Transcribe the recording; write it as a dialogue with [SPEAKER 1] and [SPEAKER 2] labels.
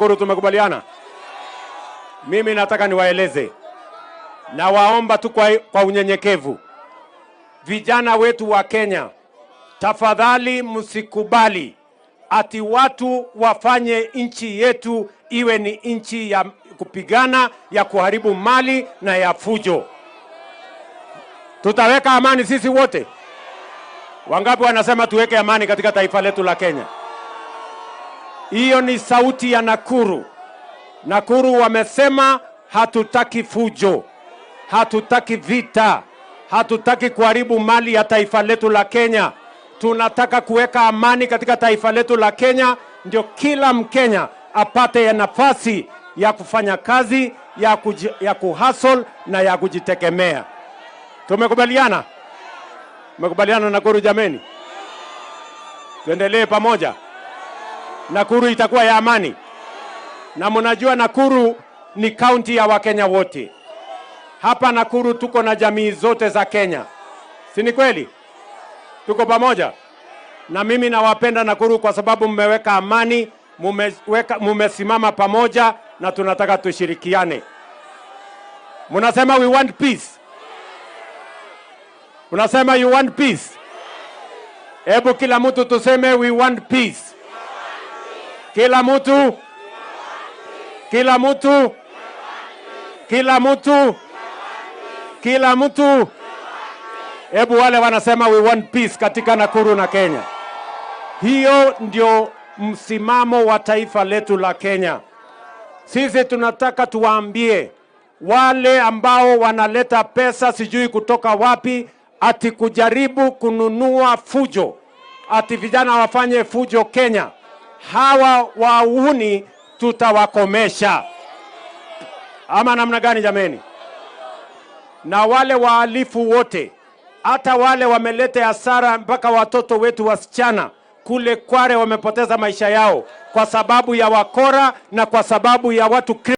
[SPEAKER 1] Nakuru tumekubaliana. Mimi nataka niwaeleze, nawaomba tu kwa unyenyekevu, vijana wetu wa Kenya, tafadhali msikubali ati watu wafanye nchi yetu iwe ni nchi ya kupigana, ya kuharibu mali na ya fujo. Tutaweka amani sisi wote. Wangapi wanasema tuweke amani katika taifa letu la Kenya? Hiyo ni sauti ya Nakuru. Nakuru wamesema hatutaki fujo, hatutaki vita, hatutaki kuharibu mali ya taifa letu la Kenya. Tunataka kuweka amani katika taifa letu la Kenya, ndio kila Mkenya apate ya nafasi ya kufanya kazi, ya kuhustle na ya kujitegemea. Tumekubaliana? Tumekubaliana Nakuru jameni? Tuendelee pamoja. Nakuru itakuwa ya amani, na mnajua Nakuru ni kaunti ya Wakenya wote. Hapa Nakuru tuko na jamii zote za Kenya, si ni kweli? Tuko pamoja. Na mimi nawapenda Nakuru kwa sababu mmeweka amani, mumesimama pamoja na tunataka tushirikiane. Mnasema we want peace. Mnasema you want peace. Hebu kila mtu tuseme we want peace. Kila mtu, kila mtu, kila mtu, kila mtu. Hebu wale wanasema we want peace katika Nakuru na Kenya. Hiyo ndio msimamo wa taifa letu la Kenya. Sisi tunataka tuwaambie wale ambao wanaleta pesa sijui kutoka wapi, ati kujaribu kununua fujo, ati vijana wafanye fujo Kenya. Hawa wahuni tutawakomesha, ama namna gani jameni? Na wale wahalifu wote, hata wale wameleta hasara mpaka watoto wetu wasichana kule Kware wamepoteza maisha yao kwa sababu ya wakora na kwa sababu ya watu